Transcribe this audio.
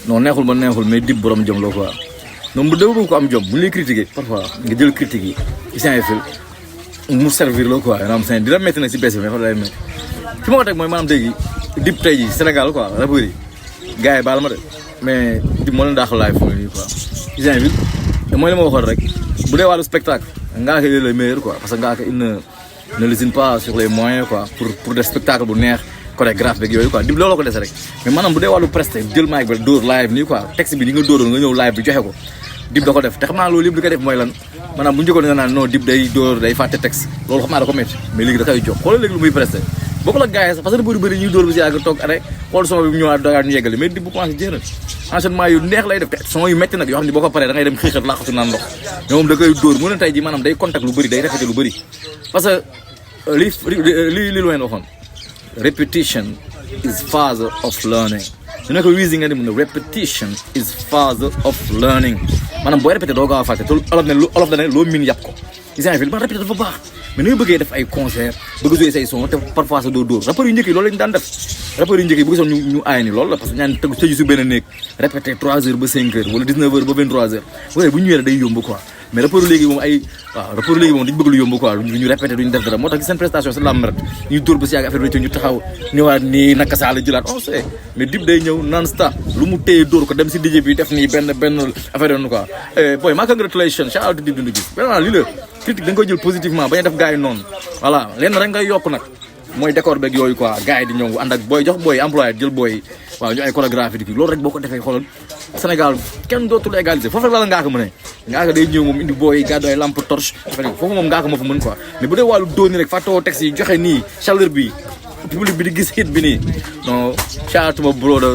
non neexul ba neexul mais Dip borom jom la quoi non bu dee ko am jom bu ñu lay critiquer parfois nga jël critique yi isaan fil mu servir la quoi maanaam seen dina métti nag si bés bi mais fa lay métti fi ma ko teg mooy maanaam tey jii Dip tey jii Sénégal quoi rappeurs yi gars yi baal ma de mais Dip moo leen daaxal laay foofu nii quoi isaan fil mooy li ma waxoon rek bu dee wàllu spectacle Ngaaka il est le meilleur quoi parce que Ngaaka il ne lésine pas sur les moyens quoi pour des spectacles bu neex chorégraphe beeg yooyu quoi Dip looloo ko dese rek mais maanaam bu dee wàllu presté jël mic ba dóor live nii quoi texte bi ni nga dóoroon nga ñëw live bi joxe ko Dip da ko def te xam naa loolu yëpp li ko def mooy lan maanaam bu njëkkoon nga naan non Dip day dóor day fàtte texte loolu xam naa da ko métti mais léegi da koy jox xoolal léegi lu muy presté boo ko la gars yi sax parce que bëri ñuy dóor bi si yàgg toog arrêt xool son bi mu ñëwaat dogaat ñu yeggale mais Dip bu commencé jéeral enchaînement yu neex lay def te son yu métti nag yoo xam ne boo ko paree da ngay dem xiixat laqatu naan ndox mais moom da koy dóor mu ne tey ji maanaam day contact lu bëri day répété lu bëri parce que li lu leen waxoon repetition is father of learning su nekk Weezy nga ni mun ne repetition is father of learning maanaam booy répété doo gaaw a fàtte te olof da ne loo miin yàpp ko isaan fi man répété dafa baax mais ni nga bëggee def ay concert bëgg jouer say son te parfois sa doo dóor rappeurs yu njëkk yi loolu lañu daan def rappeurs yu njëkk yi bëgg soon ñu aay ni loolu la parce que ñaan tëju si benn néeg répété 3 heures ba 5 heures wala 19 heures ba 23 heures waaye bu ñu ñëwee day yomb quoi mais rappeurs léegi moom rappeurs léegi moom dañu bëgg lu yomb quoi duñu répété duñu def dara moo tax ci seen prestation sa lamb rek ñuy dóor ba si yàgg affaire ñu taxaw ñëwaat nii naka saa la jëlaat on sait mais Dip day ñëw non stop lu mu téye dóor ko dem si DJ bi def nii benn affaire yoonu quoi boy ma congratulation shout out to Dip Doundou Guiss vraiment lii la critique da nga koy jël positivement bañ a def gars yi noonu voilà lenn rek ngay yokk nag mooy décor beeg yooyu quoi gars yi di ñëw ànd ak booy jox booy employé jël booy waaw ñu ay chorégraphie di kii loolu rek boo ko defee xoolal Sénégal kenn dootul égaliser foofu rek la Ngaaka mu ne Ngaaka day ñëw moom indi booy gàddu ay lampe torche foofu moom Ngaaka moo fa mën quoi mais bu dee wàllu dóoni rek fàttoo texte yi joxe nii chaleur bi public bi di gis hit bi nii non shout out to my brother